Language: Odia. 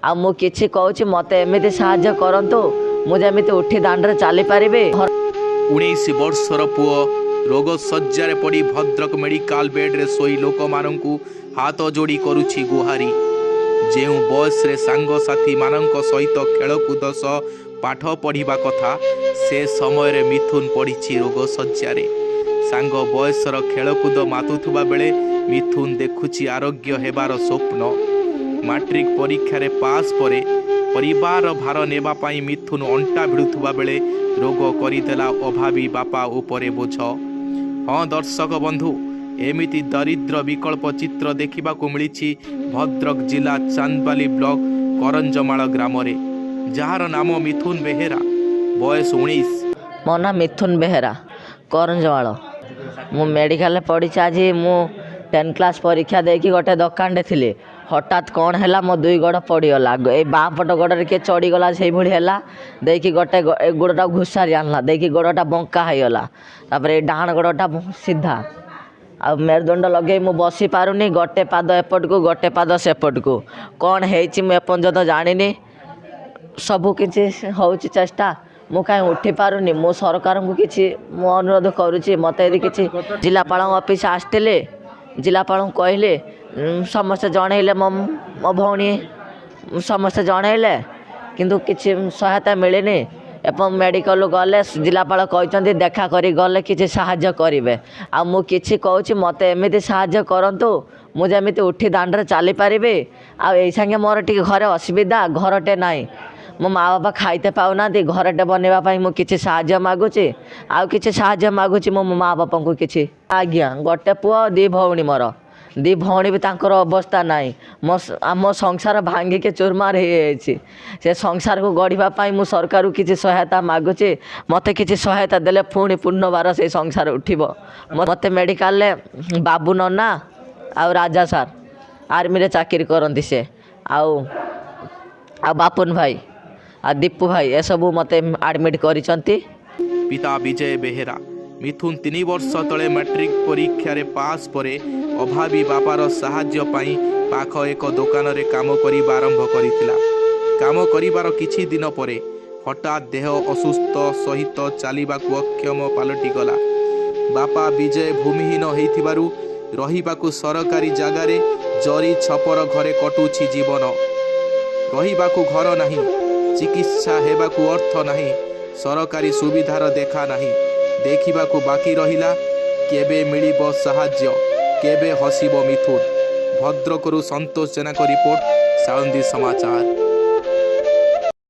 ଆଉ ମୁଁ କିଛି କହୁଛି, ମୋତେ ଏମିତି ସାହାଯ୍ୟ କରନ୍ତୁ, ମୁଁ ଯେମିତି ଉଠି ଦାଣ୍ଡରେ ଚାଲିପାରିବି। 19 ବର୍ଷର ପୁଅ ରୋଗ ଶଯ୍ୟାରେ ପଡ଼ି ଭଦ୍ରକ ମେଡିକାଲ ବେଡ୍ରେ ଶୋଇ ଲୋକମାନଙ୍କୁ ହାତ ଯୋଡ଼ି କରୁଛି ଗୁହାରି। ଯେଉଁ ବୟସରେ ସାଙ୍ଗସାଥୀମାନଙ୍କ ସହିତ ଖେଳକୁଦ ସହ ପାଠ ପଢ଼ିବା କଥା, ସେ ସମୟରେ ମିଥୁନ ପଡ଼ିଛି ରୋଗ ଶଯ୍ୟାରେ। ସାଙ୍ଗ ବୟସର ଖେଳକୁଦ ମାତୁଥିବା ବେଳେ ମିଥୁନ ଦେଖୁଛି ଆରୋଗ୍ୟ ହେବାର ସ୍ୱପ୍ନ। ମାଟ୍ରିକ ପରୀକ୍ଷାରେ ପାସ୍ ପରେ ପରିବାର ଭାର ନେବା ପାଇଁ ମିଥୁନ ଅଣ୍ଟା ଭିଡ଼ୁଥିବା ବେଳେ ରୋଗ କରିଦେଲା ଅଭାବୀ ବାପା ଉପରେ ବୋଝ। ହଁ ଦର୍ଶକ ବନ୍ଧୁ, ଏମିତି ଦରିଦ୍ର ବିକଳ୍ପ ଚିତ୍ର ଦେଖିବାକୁ ମିଳିଛି ଭଦ୍ରକ ଜିଲ୍ଲା ଚାନ୍ଦବାଲି ବ୍ଲକ କରଞ୍ଜମାଳ ଗ୍ରାମରେ, ଯାହାର ନାମ ମିଥୁନ ବେହେରା, ବୟସ 19। ମୋ ନାଁ ମିଥୁନ ବେହେରା, କରଞ୍ଜମାଳ। ମୁଁ ମେଡ଼ିକାଲରେ ପଡ଼ିଛି। ଆଜି ମୁଁ 10 କ୍ଲାସ୍ ପରୀକ୍ଷା ଦେଇକି ଗୋଟେ ଦୋକାନଟେ ଥିଲି। ହଠାତ୍ କ'ଣ ହେଲା, ମୋ ଦୁଇ ଗୋଡ଼ ପଡ଼ିଗଲା। ଏଇ ବାଁ ପଟ ଗୋଡ଼ରେ କିଏ ଚଢ଼ିଗଲା ସେଇଭଳି ହେଲା। ଦେଇକି ଗୋଟେ ଏ ଗୋଡ଼ଟା ଘୋଷାରି ଆଣିଲା, ଦେଇକି ଗୋଡ଼ଟା ବଙ୍କା ହେଇଗଲା। ତାପରେ ଏଇ ଡାହାଣ ଗୋଡ଼ଟା ସିଧା, ଆଉ ମେରୁଦଣ୍ଡ ଲଗେଇ ମୁଁ ବସି ପାରୁନି। ଗୋଟେ ପାଦ ଏପଟକୁ, ଗୋଟେ ପାଦ ସେପଟକୁ। କ'ଣ ହେଇଛି ମୁଁ ଏପର୍ଯ୍ୟନ୍ତ ଜାଣିନି। ସବୁ କିଛି ହେଉଛି ଚେଷ୍ଟା, ମୁଁ କାହିଁ ଉଠି ପାରୁନି। ମୁଁ ସରକାରଙ୍କୁ କିଛି ମୁଁ ଅନୁରୋଧ କରୁଛି, ମୋତେ ଯଦି କିଛି। ଜିଲ୍ଲାପାଳଙ୍କ ଅଫିସ୍ ଆସିଥିଲେ, ଜିଲ୍ଲାପାଳଙ୍କୁ କହିଲେ, ସମସ୍ତେ ଜଣେଇଲେ, ମୋ ଭଉଣୀ ସମସ୍ତେ ଜଣେଇଲେ, କିନ୍ତୁ କିଛି ସହାୟତା ମିଳିନି। ଏବଂ ମେଡ଼ିକାଲ ଗଲେ ଜିଲ୍ଲାପାଳ କହିଛନ୍ତି ଦେଖା କରି ଗଲେ କିଛି ସାହାଯ୍ୟ କରିବେ। ଆଉ ମୁଁ କିଛି କହୁଛି, ମୋତେ ଏମିତି ସାହାଯ୍ୟ କରନ୍ତୁ, ମୁଁ ଯେମିତି ଉଠି ଦାଣ୍ଡରେ ଚାଲିପାରିବି। ଆଉ ଏଇ ସାଙ୍ଗେ ମୋର ଟିକେ ଘରେ ଅସୁବିଧା, ଘରଟେ ନାହିଁ, ମୋ ମା ବାପା ଖାଇତେ ପାଉନାହାନ୍ତି। ଘରଟେ ବନେଇବା ପାଇଁ ମୁଁ କିଛି ସାହାଯ୍ୟ ମାଗୁଛି। ଆଉ କିଛି ସାହାଯ୍ୟ ମାଗୁଛି ମୁଁ ମୋ ମା ବାପାଙ୍କୁ କିଛି। ଆଜ୍ଞା, ଗୋଟେ ପୁଅ, ଦୁଇ ଭଉଣୀ। ମୋର ଦୁଇ ଭଉଣୀ ବି ତାଙ୍କର ଅବସ୍ଥା ନାହିଁ। ମୋ ଆମ ସଂସାର ଭାଙ୍ଗିକି ଚୁରମାର ହେଇଯାଇଛି। ସେ ସଂସାରକୁ ଗଢ଼ିବା ପାଇଁ ମୁଁ ସରକାରକୁ କିଛି ସହାୟତା ମାଗୁଛି। ମୋତେ କିଛି ସହାୟତା ଦେଲେ ପୁଣି ପୁନର୍ବାର ସେଇ ସଂସାର ଉଠିବ। ମୋତେ ମେଡ଼ିକାଲରେ ବାବୁ ନନା ଆଉ ରାଜା ସାର୍, ଆର୍ମିରେ ଚାକିରି କରନ୍ତି ସେ, ଆଉ ବାପୁନ ଭାଇ ଆଉ ଦୀପୁ ଭାଇ, ଏସବୁ ମୋତେ ଆଡ଼ମିଟ୍ କରିଛନ୍ତି। ପିତା ବିଜୟ ବେହେରା। ମିଥୁନ 3 ବର୍ଷ ତଳେ ମାଟ୍ରିକ ପରୀକ୍ଷାରେ ପାସ୍ ପରେ ଅଭାବୀ ବାପାର ସାହାଯ୍ୟ ପାଇଁ ପାଖ ଏକ ଦୋକାନରେ କାମ କରିବା ଆରମ୍ଭ କରିଥିଲା। କାମ କରିବାର କିଛି ଦିନ ପରେ ହଠାତ୍ ଦେହ ଅସୁସ୍ଥ ସହିତ ଚାଲିବାକୁ ଅକ୍ଷମ ପାଲଟିଗଲା। ବାପା ବିଜୟ ଭୂମିହୀନ ହେଇଥିବାରୁ ରହିବାକୁ ସରକାରୀ ଜାଗାରେ ଜରି ଛପର ଘରେ କଟୁଛି ଜୀବନ। ରହିବାକୁ ଘର ନାହିଁ, ଚିକିତ୍ସା ହେବାକୁ ଅର୍ଥ ନାହିଁ, ସରକାରୀ ସୁବିଧାର ଦେଖା ନାହିଁ। ଦେଖିବାକୁ ବାକି ରହିଲା କେବେ ମିଳିବ ସାହାଯ୍ୟ, କେବେ ହସିବ ମିଥୁନ। ଭଦ୍ରକରୁ ସନ୍ତୋଷ ଜେନାଙ୍କ ରିପୋର୍ଟ, ସାଳନ୍ଦୀ ସମାଚାର।